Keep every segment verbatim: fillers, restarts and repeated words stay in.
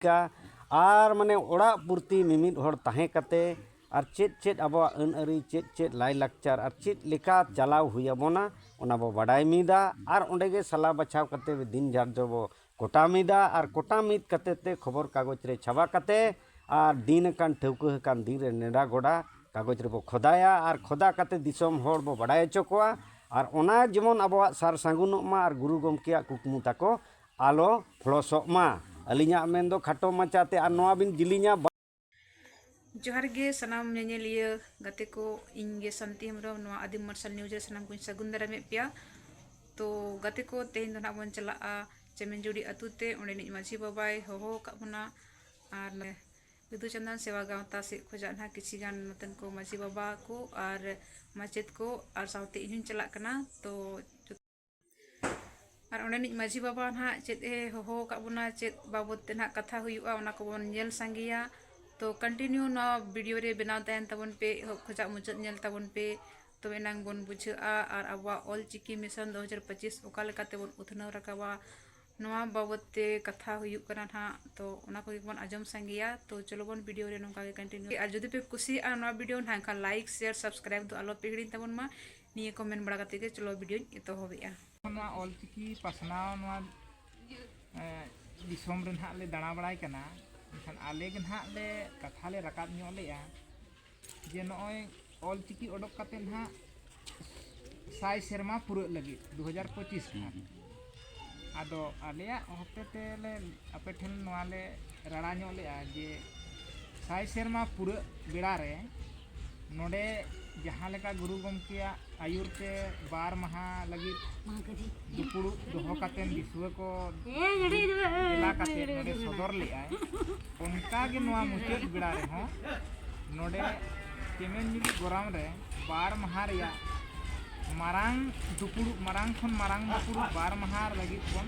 ᱠᱟ ᱟᱨ ᱢᱟᱱᱮ ᱚᱲᱟᱜ ᱯᱩᱨᱛᱤ ᱢᱤᱢᱤᱫ ᱦᱚᱲ ᱛᱟᱦᱮᱸ ᱠᱟᱛᱮ ᱟᱨ ᱪᱮᱫ ᱪᱮᱫ ᱟᱵᱚᱣᱟᱜ ᱟᱹᱱ ᱟᱹᱨᱤ, ᱪᱮᱫ ᱪᱮᱫ ᱞᱟᱭᱼᱞᱟᱠᱪᱟᱨ ᱟᱨ ᱪᱮᱫ ᱞᱮᱠᱟ ᱪᱟᱞᱟᱣ ᱦᱩᱭ ᱟᱵᱚᱱᱟ, ᱚᱱᱟ ᱵᱚ ᱵᱟᱰᱟᱭ ᱢᱤᱫᱟ᱾ ᱟᱨ ᱚᱸᱰᱮ ᱜᱮ ᱥᱟᱞᱟ ᱵᱟᱪᱷᱟᱣ ᱠᱟᱛᱮ ᱫᱤᱱ ᱫᱷᱟᱨᱡᱚ ᱵᱚ ᱠᱚᱴᱟ ᱢᱤᱫᱟ ᱟᱨ ᱠᱚᱴᱟ ᱢᱤᱫ ᱠᱟᱛᱮ ᱛᱮ ᱠᱷᱚᱵᱚᱨ ᱠᱟᱜᱚᱡᱽ ᱨᱮ ᱪᱷᱟᱵᱟ ᱠᱟᱛᱮ ᱟᱨ ᱫᱤᱱ ᱟᱠᱟᱱ ᱴᱷᱟᱹᱣᱠᱟᱹ ᱟᱠᱟᱱ ᱫᱤᱱ ᱨᱮ ᱱᱮᱰᱟ ᱜᱚᱰᱟ ᱠᱟᱜᱚᱡᱽ ᱨᱮᱵᱚ ᱠᱷᱚᱫᱟᱭᱟ ᱟᱨ ᱠᱷᱚᱫᱟ ᱠᱟᱛᱮ ᱫᱤᱥᱚᱢ ᱦᱚᱲ ᱵᱚ ᱵᱟᱰᱟᱭ ᱦᱚᱪᱚ ᱠᱚᱣᱟ᱾ ᱟᱨ ᱚᱱᱟ ᱡᱮᱢᱚᱱ ᱟᱵᱚᱣᱟᱜ ᱥᱟᱨ ᱥᱟᱹᱜᱩᱱᱚᱜ ᱢᱟ ᱟᱨ ᱜᱩᱨᱩ ᱜᱚᱢᱠᱮᱭᱟᱜ ᱠᱩᱠᱢᱩ ᱛᱟᱠᱚ ᱟᱞᱚ ᱯᱷᱚᱞᱚᱥᱚᱜ ᱢᱟ᱾ ᱟᱹᱞᱤᱧᱟᱜ ᱢᱮᱱ ᱫᱚ ᱠᱷᱟᱴᱚ ᱢᱟᱪᱷᱟ ᱛᱮ, ᱟᱨ ᱱᱚᱣᱟ ᱵᱤᱱ ᱡᱤᱞᱤᱧᱟ᱾ ᱡᱚᱦᱟᱨ ᱜᱮ ᱥᱟᱱᱟᱢ ᱧᱮᱧᱮᱞᱤᱭᱟᱹ ᱜᱟᱛᱮ ᱠᱚ, ᱤᱧ ᱜᱮ ᱥᱟᱱᱛᱤ ᱦᱮᱢᱵᱨᱚᱢ, ᱱᱚᱣᱟ ᱟᱹᱫᱤᱢ ᱢᱟᱨᱥᱟᱞ ᱱᱤᱭᱩᱡᱽ ᱨᱮ ᱥᱟᱱᱟᱢ ᱠᱚᱧ ᱥᱟᱹᱜᱩᱱ ᱫᱟᱨᱟᱢᱮᱫ ᱯᱮᱭᱟ᱾ ᱛᱚ ᱜᱟᱛᱮ ᱠᱚ, ᱛᱮᱦᱮᱧ ᱫᱚ ᱱᱟᱦᱟᱜ ᱵᱚᱱ ᱪᱟᱞᱟᱜᱼᱟ ᱪᱮᱢᱮᱱᱡᱩᱲᱤ ᱟᱹᱛᱩ ᱛᱮ, ᱚᱸᱰᱮᱱᱤᱡ ᱢᱟᱹᱡᱷᱤ ᱵᱟᱵᱟᱭ ᱦᱚᱦᱚ ᱟᱠᱟᱫ ᱵᱚᱱᱟ᱾ ᱟᱨ ᱵᱤᱫᱩ ᱪᱟᱸᱫᱟᱱ ᱥᱮᱵᱟ ᱜᱟᱶᱛᱟ ᱥᱮᱫ ᱠᱷᱚᱱᱟᱜ ᱱᱟᱦᱟᱜ ᱠᱤᱪᱷᱤ ᱜᱟᱱ ᱱᱚᱛᱮᱱ ᱠᱚ ᱢᱟᱹᱡᱷᱤ ᱵᱟᱵᱟ ᱠᱚ ᱟᱨ ᱢᱟᱪᱮᱫ ᱠᱚ ᱟᱨ ᱥᱟᱶᱛᱮ ᱤᱧ ᱦᱚᱧ ᱪᱟᱞᱟᱜ ᱠᱟᱱᱟ᱾ ᱛᱚ ᱟᱨ ᱚᱸᱰᱮᱱᱤᱡ ᱢᱟᱹᱡᱷᱤ ᱵᱟᱵᱟ ᱱᱟᱦᱟᱜ ᱪᱮᱫ ᱮ ᱦᱚᱦᱚ ᱟᱠᱟᱫ ᱵᱚᱱᱟ, ᱪᱮᱫ ᱵᱟᱵᱚᱛ ᱛᱮ ᱱᱟᱦᱟᱜ ᱠᱟᱛᱷᱟ ᱦᱩᱭᱩᱜᱼᱟ, ᱚᱱᱟ ᱠᱚᱵᱚᱱ ᱧᱮᱞ ᱥᱟᱸᱜᱮᱭᱟ᱾ ᱛᱚ continue ᱱᱚᱣᱟ video ᱨᱮ ᱵᱮᱱᱟᱣ ᱛᱟᱦᱮᱱ ᱛᱟᱵᱚᱱ ᱯᱮ, ᱮᱦᱚᱵ ᱠᱷᱚᱱᱟᱜ ᱢᱩᱪᱟᱹᱫ ᱧᱮᱞ ᱛᱟᱵᱚᱱ ᱯᱮ, ᱛᱚᱵᱮ ᱮᱱᱟᱝ ᱵᱚᱱ ᱵᱩᱡᱷᱟᱹᱜᱼᱟ᱾ ᱟᱨ ᱟᱵᱚᱣᱟᱜ ᱚᱞ ᱪᱤᱠᱤ mission ᱫᱩ ᱦᱟᱡᱟᱨ ᱯᱚᱸᱪᱤᱥ ᱚᱠᱟ ᱞᱮᱠᱟᱛᱮ ᱵᱚᱱ ᱩᱛᱱᱟᱹᱣ ᱨᱟᱠᱟᱵᱟ, ᱱᱚᱣᱟ ᱵᱟᱵᱚᱛ ᱛᱮ ᱠᱟᱛᱷᱟ ᱦᱩᱭᱩᱜ ᱠᱟᱱᱟ ᱱᱟᱦᱟᱜ᱾ ᱛᱚ ᱚᱱᱟ ᱠᱚᱜᱮ ᱵᱚᱱ ᱟᱸᱡᱚᱢ ᱥᱟᱸᱜᱮᱭᱟ᱾ ᱛᱚ ᱪᱚᱞᱚ ᱵᱚᱱ video ᱨᱮ ᱱᱚᱝᱠᱟ ᱜᱮ continue᱾ ᱟᱨ ᱡᱩᱫᱤ ᱯᱮ ᱠᱩᱥᱤᱭᱟᱜᱼᱟ ᱱᱚᱣᱟ video ᱱᱟᱦᱟᱜ, ᱮᱱᱠᱷᱟᱱ like, share, subscribe ᱫᱚ ᱟᱞᱚ ᱯᱮ ᱦᱤᱲᱤᱧ ᱛᱟᱵᱚᱱ ᱢᱟ᱾ ᱱᱤᱭᱟᱹ ᱠᱚ ᱢᱮᱱ ᱵᱟᱲᱟ ᱠᱟᱛᱮ ᱜᱮ ᱪᱚᱞᱚ videoᱧ ᱮᱛᱚᱦᱚᱵᱮᱜᱼᱟ᱾ ᱱᱚᱣᱟ ᱚᱞᱪᱤᱠᱤ ᱯᱟᱥᱱᱟᱣ ᱱᱚᱣᱟ, ᱮ, ᱫᱤᱥᱚᱢ ᱨᱮ ᱱᱟᱦᱟᱜ ᱞᱮ ᱫᱟᱬᱟ ᱵᱟᱲᱟᱭ ᱠᱟᱱᱟ, ᱮᱱᱠᱷᱟᱱ ᱟᱞᱮ ᱜᱮ ᱱᱟᱦᱟᱜ ᱞᱮ ᱠᱟᱛᱷᱟ ᱞᱮ ᱨᱟᱠᱟᱵ ᱧᱚᱜ ᱞᱮᱜᱼᱟ ᱡᱮ ᱱᱚᱜᱼᱚᱭ ᱚᱞᱪᱤᱠᱤ ᱚᱰᱚᱠ ᱠᱟᱛᱮ ᱱᱟᱦᱟᱜ ᱥᱟᱭ ᱥᱮᱨᱢᱟ ᱯᱩᱨᱟᱹᱜ ᱞᱟᱹᱜᱤᱫ ᱫᱩ ᱦᱟᱡᱟᱨ ᱯᱚᱸᱪᱤᱥ ᱠᱷᱟᱱ᱾ ᱟᱫᱚ ᱟᱞᱮᱭᱟᱜ ᱦᱚᱛᱮ ᱛᱮᱞᱮ ᱟᱯᱮ ᱴᱷᱮᱱ ᱱᱚᱣᱟ ᱞᱮ ᱨᱟᱲᱟ ᱧᱚᱜ ᱞᱮᱜᱼᱟ ᱡᱮ ᱥᱟᱭ ᱥᱮᱨᱢᱟ ᱯᱩᱨᱟᱹᱜ ᱵᱮᱲᱟ ᱨᱮ ᱱᱚᱰᱮ ᱡᱟᱦᱟᱸ ᱞᱮᱠᱟ ᱜᱩᱨᱩ ᱜᱚᱢᱠᱮᱭᱟᱜ ᱟᱹᱭᱩᱨ ᱛᱮ ᱵᱟᱨ ᱢᱟᱦᱟ ᱞᱟᱹᱜᱤᱫ ᱫᱩᱯᱲᱩᱵ ᱫᱚᱦᱚ ᱠᱟᱛᱮ ᱫᱤᱥᱩᱣᱟᱹ ᱠᱚ ᱡᱮᱞᱟ ᱠᱟᱛᱮ ᱱᱚᱰᱮ ᱥᱚᱫᱚᱨ ᱞᱮᱫᱼᱟᱭ, ᱚᱱᱠᱟ ᱜᱮ ᱱᱚᱣᱟ ᱢᱩᱪᱟᱹᱫ ᱵᱮᱲᱟ ᱨᱮᱦᱚᱸ ᱱᱚᱰᱮ ᱪᱮᱢᱮᱱᱡᱩᱲᱤ ᱜᱚᱨᱟᱢ ᱨᱮ ᱵᱟᱨ ᱢᱟᱦᱟ ᱨᱮᱭᱟᱜ ᱢᱟᱨᱟᱝ ᱫᱩᱯᱲᱩᱵ, ᱢᱟᱨᱟᱝ ᱠᱷᱚᱱ ᱢᱟᱨᱟᱝ ᱫᱩᱯᱲᱩᱵ ᱵᱟᱨ ᱢᱟᱦᱟ ᱞᱟᱹᱜᱤᱫ ᱵᱚᱱ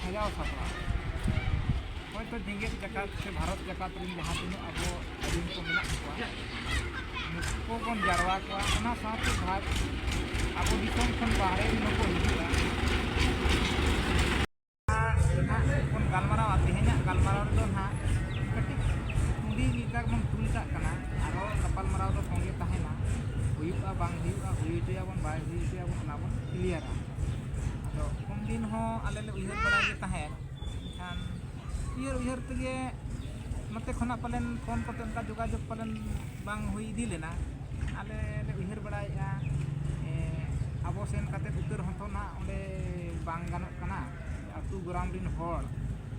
ᱥᱟᱡᱟᱣ ᱥᱟᱯᱲᱟᱣ᱾ ᱦᱚᱭᱛᱳ ᱡᱮᱜᱮᱛ ᱡᱟᱠᱟᱛ ᱥᱮ ᱵᱷᱟᱨᱚᱛ ᱡᱟᱠᱟᱛ ᱨᱮᱱ ᱡᱟᱦᱟᱸ ᱛᱤᱱᱟᱹᱜ ᱟᱵᱚ ᱟᱹᱫᱤᱢ ᱠᱚ ᱢᱮᱱᱟᱜ ᱠᱚᱣᱟ, ᱱᱩᱠᱩ ᱠᱚᱵᱚᱱ ᱡᱟᱨᱣᱟ ᱠᱚᱣᱟ᱾ ᱚᱱᱟ ᱥᱟᱶᱛᱮ ᱵᱷᱟᱨᱚᱛ, ᱟᱵᱚ ᱫᱤᱥᱚᱢ ᱠᱷᱚᱱ ᱵᱟᱦᱨᱮ ᱨᱮᱱ ᱦᱚᱸᱠᱚ ᱦᱤᱡᱩᱜᱼᱟ᱾ ᱵᱚᱱ ᱜᱟᱞᱢᱟᱨᱟᱣᱟ, ᱛᱮᱦᱮᱧᱟᱜ ᱜᱟᱞᱢᱟᱨᱟᱣ ᱫᱚ ᱱᱟᱦᱟᱜ ᱠᱟᱹᱴᱤᱡ ᱛᱩᱸᱫᱤ ᱞᱮᱠᱟ ᱵᱚᱱ ᱛᱩᱞ ᱠᱟᱜ ᱠᱟᱱᱟ᱾ ᱟᱨᱦᱚᱸ ᱜᱟᱯᱟᱞᱢᱟᱨᱟᱣ ᱫᱚ ᱛᱚᱸᱜᱮ ᱛᱟᱦᱮᱱᱟ, ᱦᱩᱭᱩᱜᱼᱟ ᱵᱟᱝ ᱦᱩᱭᱩᱜᱼᱟ, ᱦᱩᱭ ᱦᱚᱪᱚᱭᱟᱵᱚᱱ ᱵᱟᱭ ᱦᱩᱭ ᱦᱚᱪᱚᱭᱟᱵᱚᱱ, ᱚᱱᱟ ᱵᱚᱱ ᱠᱞᱤᱭᱟᱨᱟ᱾ ᱟᱫᱚ ᱩᱱᱫᱤᱱ ᱦᱚᱸ ᱟᱞᱮ ᱞᱮ ᱩᱭᱦᱟᱹᱨ ᱵᱟᱲᱟᱭ ᱜᱮ ᱛᱟᱦᱮᱸᱫ, ᱮᱱᱠᱷᱟᱱ ᱩᱭᱦᱟᱹᱨ ᱩᱭᱦᱟᱹᱨ ᱛᱮᱜᱮ ᱱᱚᱛᱮ ᱠᱷᱚᱱᱟᱜ ᱯᱟᱞᱮᱱ ᱯᱷᱳᱱ ᱠᱚᱛᱮ ᱚᱱᱠᱟ ᱡᱳᱜᱟᱡᱳᱜᱽ ᱯᱟᱞᱮᱱ ᱵᱟᱝ ᱦᱩᱭ ᱤᱫᱤ ᱞᱮᱱᱟ᱾ ᱟᱞᱮ ᱞᱮ ᱩᱭᱦᱟᱹᱨ ᱵᱟᱲᱟᱭᱮᱫᱼᱟ, ᱮ, ᱟᱵᱚ ᱥᱮᱱ ᱠᱟᱛᱮ ᱩᱛᱟᱹᱨ ᱦᱚᱸᱛᱚ ᱱᱟᱦᱟᱜ ᱚᱸᱰᱮ ᱵᱟᱝ ᱜᱟᱱᱚᱜ ᱠᱟᱱᱟ᱾ ᱟᱹᱛᱩ ᱜᱚᱨᱟᱢ ᱨᱮᱱ ᱦᱚᱲ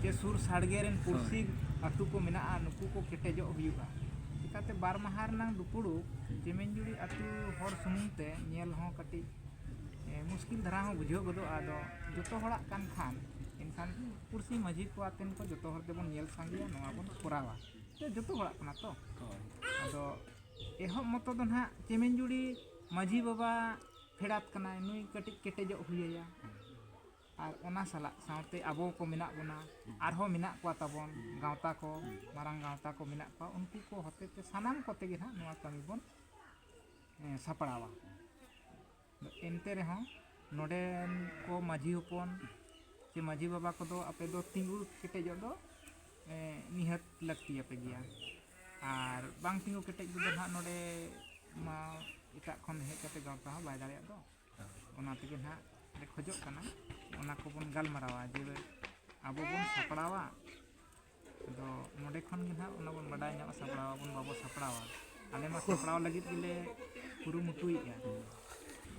ᱪᱮ ᱥᱩᱨ ᱥᱟᱰᱜᱮ ᱨᱮᱱ ᱯᱩᱲᱥᱤ ᱟᱹᱛᱩ ᱠᱚ ᱢᱮᱱᱟᱜᱼᱟ, ᱱᱩᱠᱩ ᱠᱚ ᱠᱮᱴᱮᱡᱚᱜ ᱦᱩᱭᱩᱜᱼᱟ᱾ ᱪᱤᱠᱟᱹᱛᱮ ᱵᱟᱨ ᱢᱟᱦᱟ ᱨᱮᱱᱟᱝ ᱫᱩᱯᱩᱲᱩᱵ ᱪᱮᱢᱮᱧᱡᱩᱲᱤ ᱟᱹᱛᱩ ᱦᱚᱲ ᱥᱩᱢᱩᱝ ᱛᱮ ᱧᱮᱞ ᱦᱚᱸ ᱠᱟᱹᱴᱤᱡ, ᱮ, ᱢᱩᱥᱠᱤᱞ ᱫᱷᱟᱨᱟ ᱦᱚᱸ ᱵᱩᱡᱷᱟᱹᱣ ᱜᱚᱫᱚᱜᱼᱟ᱾ ᱟᱫᱚ ᱡᱚᱛᱚ ᱦᱚᱲᱟᱜ ᱠᱟᱱ ᱠᱷᱟᱱ, ᱮᱱᱠᱷᱟᱱ ᱯᱩᱲᱥᱤ ᱢᱟᱹᱡᱷᱤ ᱠᱚ ᱟᱛᱮᱱ ᱠᱚ ᱡᱚᱛᱚ ᱦᱚᱲ ᱛᱮᱵᱚᱱ ᱧᱮᱞ ᱥᱟᱸᱜᱮᱭᱟ, ᱱᱚᱣᱟ ᱵᱚᱱ ᱠᱚᱨᱟᱣᱟ᱾ ᱛᱚ ᱡᱚᱛᱚ ᱦᱚᱲᱟᱜ ᱠᱟᱱᱟ ᱛᱚ᱾ ᱦᱳᱭ᱾ ᱟᱫᱚ ᱮᱦᱚᱵ ᱢᱚᱛᱚ ᱫᱚ ᱱᱟᱦᱟᱜ ᱪᱮᱢᱮᱧᱡᱩᱲᱤ ᱢᱟᱹᱡᱷᱤ ᱵᱟᱵᱟ ᱯᱷᱮᱰᱟᱛ ᱠᱟᱱᱟᱭ, ᱱᱩᱭ ᱠᱟᱹᱴᱤᱡ ᱠᱮᱴᱮᱡᱚᱜ ᱦᱩᱭᱟᱭᱟ᱾ ᱟᱨ ᱚᱱᱟ ᱥᱟᱞᱟᱜ ᱥᱟᱶᱛᱮ ᱟᱵᱚ ᱠᱚ ᱢᱮᱱᱟᱜ ᱵᱚᱱᱟ, ᱟᱨᱦᱚᱸ ᱢᱮᱱᱟᱜ ᱠᱚᱣᱟ ᱛᱟᱵᱚᱱ ᱜᱟᱶᱛᱟ ᱠᱚ, ᱢᱟᱨᱟᱝ ᱜᱟᱶᱛᱟ ᱠᱚ ᱢᱮᱱᱟᱜ ᱠᱚᱣᱟ, ᱩᱱᱠᱩ ᱠᱚ ᱦᱚᱛᱮᱛᱮ ᱥᱟᱱᱟᱢ ᱠᱚᱛᱮ ᱜᱮ ᱱᱟᱦᱟᱜ ᱱᱚᱣᱟ ᱠᱟᱹᱢᱤ ᱵᱚᱱ, ᱮ, ᱥᱟᱯᱲᱟᱣᱟ᱾ ᱮᱱᱛᱮ ᱨᱮᱦᱚᱸ ᱱᱚᱰᱮᱱ ᱠᱚ ᱢᱟᱹᱡᱷᱤ ᱦᱚᱯᱚᱱ ᱪᱮ ᱢᱟᱹᱡᱷᱤ ᱵᱟᱵᱟ ᱠᱚᱫᱚ ᱟᱯᱮ ᱫᱚ ᱛᱤᱸᱜᱩ ᱠᱮᱴᱮᱡᱚᱜ ᱫᱚ, ᱮ, ᱱᱤᱦᱟᱹᱛ ᱞᱟᱹᱠᱛᱤᱭᱟᱯᱮ ᱜᱮᱭᱟ᱾ ᱟᱨ ᱵᱟᱝ ᱛᱤᱸᱜᱩ ᱠᱮᱴᱮᱡ ᱨᱮᱫᱚ ᱱᱟᱦᱟᱜ ᱱᱚᱰᱮ ᱢᱟ ᱮᱴᱟᱜ ᱠᱷᱚᱱ ᱦᱮᱡ ᱠᱟᱛᱮ ᱜᱟᱶᱛᱟ ᱦᱚᱸ ᱵᱟᱭ ᱫᱟᱲᱮᱭᱟᱜ ᱫᱚ᱾ ᱚᱱᱟ ᱛᱮᱜᱮ ᱱᱟᱦᱟᱜ ᱞᱮ ᱠᱷᱚᱡᱚᱜ ᱠᱟᱱᱟ, ᱚᱱᱟ ᱠᱚᱵᱚᱱ ᱜᱟᱞᱢᱟᱨᱟᱣᱟ ᱡᱮ ᱟᱵᱚ ᱵᱚᱱ ᱥᱟᱯᱲᱟᱣᱟ᱾ ᱟᱫᱚ ᱱᱚᱰᱮ ᱠᱷᱚᱱ ᱜᱮ ᱱᱟᱦᱟᱜ ᱚᱱᱟ ᱵᱚᱱ ᱵᱟᱰᱟᱭ ᱧᱟᱢᱟ, ᱥᱟᱯᱲᱟᱣ ᱟᱵᱚᱱ ᱵᱟᱵᱚ ᱥᱟᱯᱲᱟᱣᱟ᱾ ᱟᱞᱮ ᱢᱟ ᱥᱟᱯᱲᱟᱣ ᱞᱟᱹᱜᱤᱫ ᱜᱮᱞᱮ ᱠᱩᱨᱩᱢᱩᱴᱩᱭᱮᱫᱼᱟ᱾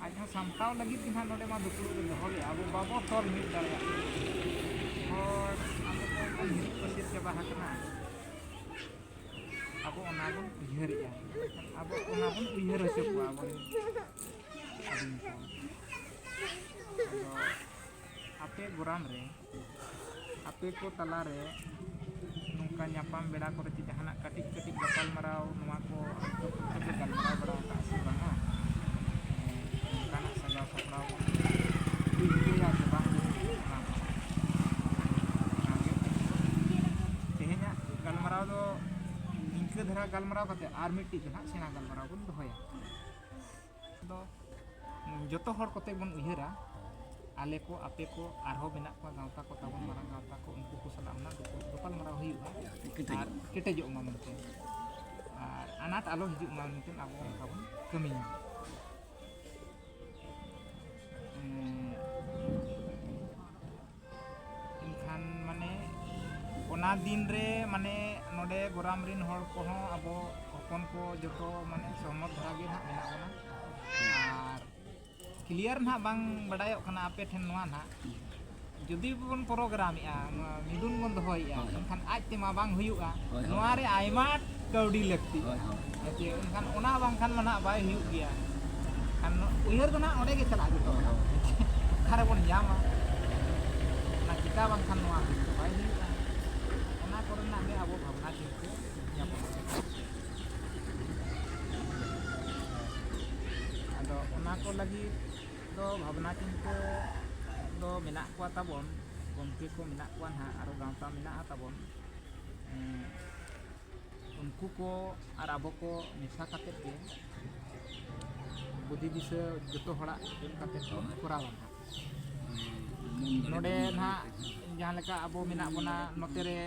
ᱟᱡ ᱦᱚᱸ ᱥᱟᱢᱴᱟᱣ ᱞᱟᱹᱜᱤᱫ ᱜᱮ ᱱᱟᱦᱟᱜ ᱱᱚᱰᱮ ᱢᱟ ᱫᱩᱯᱲᱩᱵ ᱞᱮ ᱫᱚᱦᱚ ᱞᱮᱫᱼᱟ, ᱟᱵᱚ ᱵᱟᱵᱚ ᱛᱚᱞ ᱢᱤᱫ ᱫᱟᱲᱮᱭᱟᱜ ᱠᱟᱱᱟ᱾ ᱦᱚᱲ ᱟᱵᱚ ᱠᱚ ᱵᱚᱱ ᱦᱤᱨᱤᱡ ᱯᱟᱹᱥᱤᱨ ᱪᱟᱵᱟ ᱟᱠᱟᱱᱟ᱾ ᱟᱵᱚ ᱚᱱᱟ ᱵᱚᱱ ᱩᱭᱦᱟᱹᱨᱮᱜᱼᱟ, ᱟᱵᱚ ᱚᱱᱟ ᱵᱚᱱ ᱩᱭᱦᱟᱹᱨ ᱦᱚᱪᱚ ᱠᱚᱣᱟ ᱟᱵᱚᱨᱮᱱ ᱦᱩᱰᱤᱧ ᱠᱚ᱾ ᱟᱫᱚ ᱟᱯᱮ ᱜᱚᱨᱟᱢ ᱨᱮ, ᱟᱯᱮ ᱠᱚ ᱛᱟᱞᱟᱨᱮ ᱱᱚᱝᱠᱟ ᱧᱟᱯᱟᱢ ᱵᱮᱲᱟ ᱠᱚᱨᱮ ᱪᱮ ᱡᱟᱦᱟᱱᱟᱜ ᱠᱟᱹᱴᱤᱡ ᱠᱟᱹᱴᱤᱡ ᱜᱟᱯᱟᱞᱢᱟᱨᱟᱣ, ᱱᱚᱣᱟ ᱠᱚ ᱟᱯᱮ ᱠᱚᱯᱮ ᱜᱟᱞᱢᱟᱨᱟᱣ ᱵᱟᱲᱟ ᱟᱠᱟᱫ ᱥᱮ ᱵᱟᱝᱟ? ᱱᱚᱝᱠᱟᱱᱟᱜ ᱥᱟᱡᱟᱣ ᱥᱟᱯᱲᱟᱣ ᱵᱚᱱ ᱦᱩᱭ ᱦᱚᱪᱚᱭᱟ ᱥᱮ ᱵᱟᱝ ᱦᱩᱭ ᱦᱚᱪᱚᱭᱟ, ᱚᱱᱟ ᱠᱚ᱾ ᱚᱱᱟᱜᱮ ᱛᱮᱦᱮᱧᱟᱜ ᱜᱟᱞᱢᱟᱨᱟᱣ ᱫᱚ ᱱᱤᱝᱠᱟᱹ ᱫᱷᱟᱨᱟ ᱜᱟᱞᱢᱟᱨᱟᱣ ᱠᱟᱛᱮ ᱟᱨ ᱢᱤᱫᱴᱤᱡ ᱫᱚ ᱱᱟᱦᱟᱜ ᱥᱮᱬᱟ ᱜᱟᱞᱢᱟᱨᱟᱣ ᱵᱚᱱ ᱫᱚᱦᱚᱭᱟ᱾ ᱫᱚ ᱡᱚᱛᱚ ᱦᱚᱲ ᱠᱚᱛᱮ ᱵᱚᱱ ᱩᱭᱦᱟᱹᱨᱟ, ᱟᱞᱮ ᱠᱚ, ᱟᱯᱮ ᱠᱚ, ᱟᱨᱦᱚᱸ ᱢᱮᱱᱟᱜ ᱠᱚᱣᱟ ᱜᱟᱶᱛᱟ ᱠᱚ ᱛᱟᱵᱚᱱ, ᱢᱟᱨᱟᱝ ᱜᱟᱶᱛᱟ ᱠᱚ, ᱩᱱᱠᱩ ᱠᱚ ᱥᱟᱞᱟᱜ ᱦᱚᱸ ᱱᱟᱜ ᱜᱟᱯᱟᱞ ᱢᱟᱨᱟᱣ ᱦᱩᱭᱩᱜᱼᱟ᱾ ᱠᱮᱴᱮᱡᱚᱜ ᱟᱨ ᱢᱟ᱾ ᱠᱮᱴᱮᱡᱚᱜ ᱢᱟ ᱢᱮᱱᱛᱮ, ᱟᱨ ᱟᱱᱟᱴ ᱟᱞᱚ ᱦᱤᱡᱩᱜ ᱢᱟ ᱢᱮᱱᱛᱮ ᱟᱵᱚ ᱚᱱᱠᱟ ᱵᱚᱱ ᱠᱟᱹᱢᱤᱭᱟ᱾ ᱮᱸ, ᱮᱱᱠᱷᱟᱱ ᱢᱟᱱᱮ ᱚᱱᱟ ᱫᱤᱱ ᱨᱮ ᱢᱟᱱᱮ ᱱᱚᱰᱮ ᱜᱚᱨᱟᱢ ᱨᱤᱱ ᱦᱚᱲ ᱠᱚᱦᱚᱸ ᱟᱵᱚ ᱦᱚᱯᱚᱱ ᱠᱚ ᱡᱚᱛᱚ ᱢᱟᱱᱮ ᱥᱚᱦᱚᱢᱚᱛ ᱫᱷᱟᱨᱟ ᱜᱮ ᱱᱟᱦᱟᱜ ᱢᱮᱱᱟᱜ ᱵᱚᱱᱟ᱾ ᱟᱨ clear ᱱᱟᱦᱟᱜ ᱵᱟᱝ ᱵᱟᱰᱟᱭᱚᱜ ᱠᱟᱱᱟ ᱟᱯᱮ ᱴᱷᱮᱱ ᱱᱚᱣᱟ ᱱᱟᱦᱟᱜ, ᱡᱩᱫᱤ ᱵᱚᱱ ᱯᱨᱳᱜᱨᱟᱢᱮᱜᱼᱟ, ᱱᱚᱣᱟ ᱢᱤᱫᱩᱱ ᱵᱚᱱ ᱫᱚᱦᱚᱭᱮᱜᱼᱟ, ᱦᱳᱭ, ᱦᱳᱭ᱾ ᱮᱱᱠᱷᱟᱱ ᱟᱡ ᱛᱮᱢᱟ ᱵᱟᱝ ᱦᱩᱭᱩᱜᱼᱟ᱾ ᱦᱳᱭ, ᱦᱳᱭ᱾ ᱱᱚᱣᱟ ᱨᱮ ᱟᱭᱢᱟ ᱠᱟᱹᱣᱰᱤ ᱞᱟᱹᱠᱛᱤᱜᱼᱟ᱾ ᱦᱳᱭ, ᱦᱳᱭ᱾ ᱦᱮᱸ ᱪᱮ? ᱮᱱᱠᱷᱟᱱ ᱚᱱᱟ ᱵᱟᱝᱠᱷᱟᱱ ᱢᱟ ᱱᱟᱦᱟᱜ ᱵᱟᱭ ᱦᱩᱭᱩᱜ ᱜᱮᱭᱟ᱾ ᱮᱱᱠᱷᱟᱱ ᱩᱭᱦᱟᱹᱨ ᱫᱚ ᱱᱟᱦᱟᱜ ᱚᱸᱰᱮ ᱜᱮ ᱪᱟᱞᱟᱜ ᱡᱚᱛᱚ ᱦᱚᱲᱟᱜ᱾ ᱦᱳᱭ, ᱦᱳᱭ᱾ ᱚᱠᱟ ᱨᱮᱵᱚᱱ ᱧᱟᱢᱟ? ᱚᱱᱟ ᱪᱤᱠᱟ ᱵᱟᱝᱠᱷᱟᱱ ᱱᱚᱣᱟ ᱦᱩᱭ ᱫᱚ ᱵᱟᱭ ᱦᱩᱭᱩᱜᱼᱟ᱾ ᱚᱱᱟ ᱠᱚᱨᱮᱱᱟᱜ ᱜᱮ ᱟᱵᱚ ᱵᱷᱟᱵᱽᱱᱟ ᱪᱤᱱᱛᱟᱹ ᱧᱟᱢᱚᱜᱼᱟ᱾ ᱟᱫᱚ ᱚᱱᱟ ᱠᱚ ᱞᱟᱹᱜᱤᱫ ᱫᱚ ᱵᱷᱟᱵᱽᱱᱟ ᱪᱤᱱᱛᱟᱹ ᱫᱚ ᱢᱮᱱᱟᱜ ᱠᱚᱣᱟ ᱛᱟᱵᱚᱱ, ᱜᱚᱢᱠᱮ ᱠᱚ ᱢᱮᱱᱟᱜ ᱠᱚᱣᱟ ᱱᱟᱦᱟᱜ, ᱟᱨᱚ ᱜᱟᱶᱛᱟ ᱢᱮᱱᱟᱜᱼᱟ ᱛᱟᱵᱚᱱ᱾ ᱩᱸ, ᱩᱱᱠᱩ ᱠᱚ ᱟᱨ ᱟᱵᱚ ᱠᱚ ᱢᱮᱥᱟ ᱠᱟᱛᱮᱫ ᱜᱮ ᱵᱩᱫᱷᱤ ᱫᱤᱥᱟᱹ ᱡᱚᱛᱚ ᱦᱚᱲᱟᱜ ᱮᱢ ᱠᱟᱛᱮᱫ ᱵᱚᱱ ᱠᱚᱨᱟᱣᱟ ᱱᱟᱦᱟᱜ᱾ ᱱᱚᱰᱮ ᱱᱟᱦᱟᱜ ᱡᱟᱦᱟᱸ ᱞᱮᱠᱟ ᱟᱵᱚ ᱢᱮᱱᱟᱜ ᱵᱚᱱᱟ, ᱱᱚᱛᱮ ᱨᱮ